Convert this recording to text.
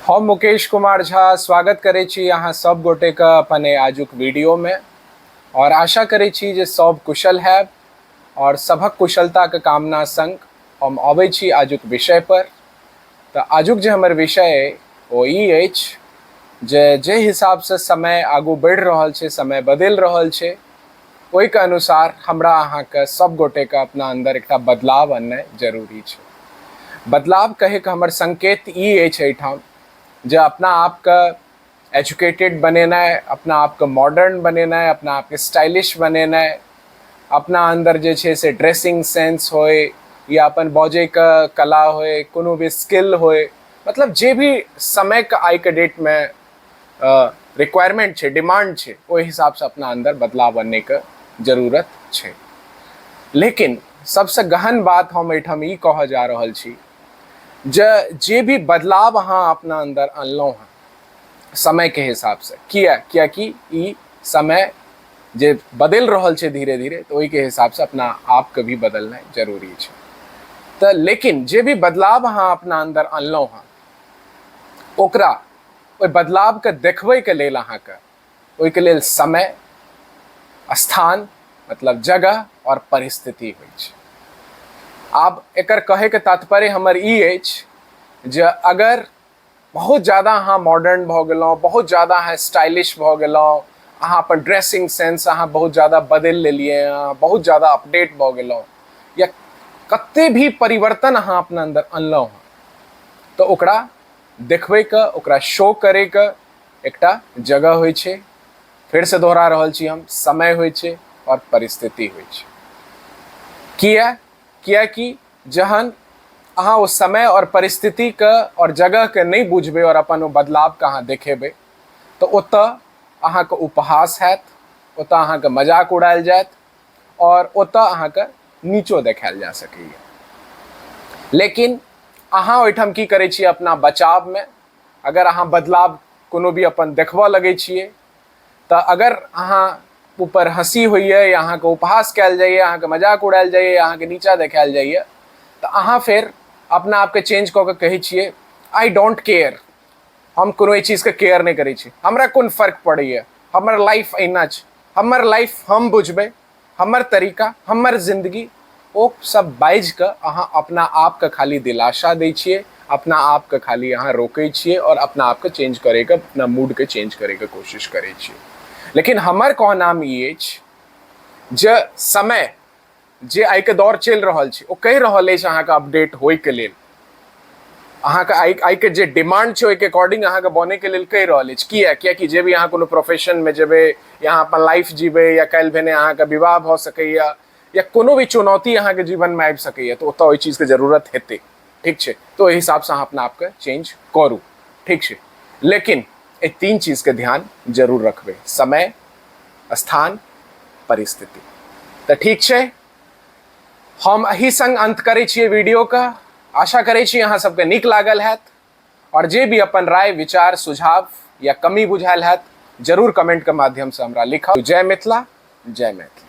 हम मुकेश कुमार झा स्वागत करै छी अहाँ सब गोटेके अपन एहि आजुक वीडियोमे आओर आशा करै छी जे सब कुशल हैब आओर सभक कुशलताके कामना संग हम अबै छी आजुक विषय पर। तऽ आजुक जे हमर विषय अइ ओ ई अछि जे जाहि हिसाबसँ समय आगू बढ़ि रहल छै, समय बदलि रहल छै, ओहिके अनुसार हमरा अहाँके सब गोटेके अपना अन्दर एकटा बदलाव अननाइ जरूरी छै। बदलाव कहैके हमर संकेत ई अछि एहिठाम जे अपना आपके एजुकेटेड बनेनाइ, अपना आपके मॉडर्न बनेनाइ, अपना आपके स्टाइलिश बनेनाइ, अपना अन्दर जे छै से ड्रेसिंग सेंस होइ या अपन बजैके कला होइ, कोनो भी स्किल होइ, मतलब जे भी समयके आइके डेटमे रिक्वायरमेंट छै, डिमांड छै, ओहि हिसाबसँ अपना अन्दर बदलाव अनैके जरूरत छै। लेकिन सबसँ गहन बात हम एहिठाम ई कहऽ जा रहल छी जे जे भी बदलाव अहाँ अपना अन्दर अनलहुँ हँ समयके हिसाबसँ, किया कियाकि ई समय जे बदलि रहल छै धीरे धीरे, तऽ ओहिके हिसाबसँ अपना आपके भी बदलनाइ जरूरी छै। तऽ लेकिन जे भी बदलाव अहाँ अपना अन्दर अनलहुँ हँ ओकरा ओहि बदलावके देखबैके लेल अहाँके ओहिके लेल समय, स्थान मतलब जगह आओर परिस्थिति होइ छै। आब एकर कहैके तात्पर्य हमर ई अछि जे अगर बहुत ज्यादा अहाँ मॉडर्न भऽ गेलहुँ, बहुत ज्यादा अहाँ स्टाइलिश भऽ गेलहुँ, अहाँ अपन ड्रेसिंग सेंस अहाँ बहुत ज्यादा बदलि लेलियै, अहाँ बहुत ज्यादा अपडेट भऽ गेलहुँ या कते भी परिवर्तन अहाँ अपना अन्दर अनलहुँ हँ, तऽ ओकरा देखबैके, ओकरा शो करैके एकटा जगह होइ छै। फेरसँ दोहरा रहल छी हम, समय होइ छै आओर परिस्थिति होइ छै। किया? कियाकि जहन अहाँ ओ समय आओर परिस्थितिके आओर जगहके नहि बुझबै आओर अपन ओ बदलावके अहाँ देखेबै तऽ ओतऽ अहाँके उपहास हैत, ओतऽ अहाँके मजाक उड़ायल जायत आओर ओतऽ अहाँके नीचो देखायल जा सकैए। लेकिन अहाँ ओहिठाम की करै छियै अपना बचावमे, अगर अहाँ बदलाव कोनो भी अपन देखबऽ लगै छियै तऽ अगर अहाँ ऊपर हँसी होइए या अहाँके उपहास कयल जाइए, अहाँके मजाक उड़ायल जाइए, अहाँके नीचा देखायल जाइए, तऽ अहाँ फेर अपना आपके चेंज कऽ के कहै छियै I don't care, हम कोनो एहि चीजके केयर नहि करै छी, हमरा कोन फर्क पड़ैए, हमर लाइफ अहिना छै, हमर लाइफ हम बुझबै, हमर तरीका, हमर जिंदगी। ओ सब बाजि कऽ अहाँ अपना आपके खाली दिलासा दै छियै, अपना आपके खाली अहाँ रोकै छियै आओर अपना आपके चेंज करैके, अपना मूडके चेंज करैके कोशिश करै छियै। लेकिन हमर कहनाम ई अछि जे समय जे आइके दौर चलि रहल छै ओ कहि रहल अछि अहाँके अपडेट होइके लेल, अहाँके आइके जे डिमांड छै ओहिके अकॉर्डिंग अहाँके बनैके लेल कहि रहल अछि। किया? कियाकि जे भी अहाँ कोनो प्रोफेशनमे जेबै या अहाँ अपन लाइफ जीबै या काल्हि भेने अहाँके विवाह भऽ सकैए या कोनो भी चुनौती अहाँके जीवनमे आबि सकैए, तऽ ओतऽ ओहि चीजके जरूरत हेतै। ठीक छै? तऽ ओहि हिसाबसँ अहाँ अपना आपके चेंज करू। ठीक छै? लेकिन एहि तीन चीजके ध्यान जरूर रखबै, समय, स्थान, परिस्थिति। तऽ ठीक छै, हम एहि संग अंत करै छियै वीडियोके। आशा करै छी अहाँ सबके नीक लागल हैत और जे भी अपन राय, विचार, सुझाव या कमी बुझायल हैत जरूर कमेंट के माध्यम से हमरा लिखब। जय मिथिला, जय मैथिली।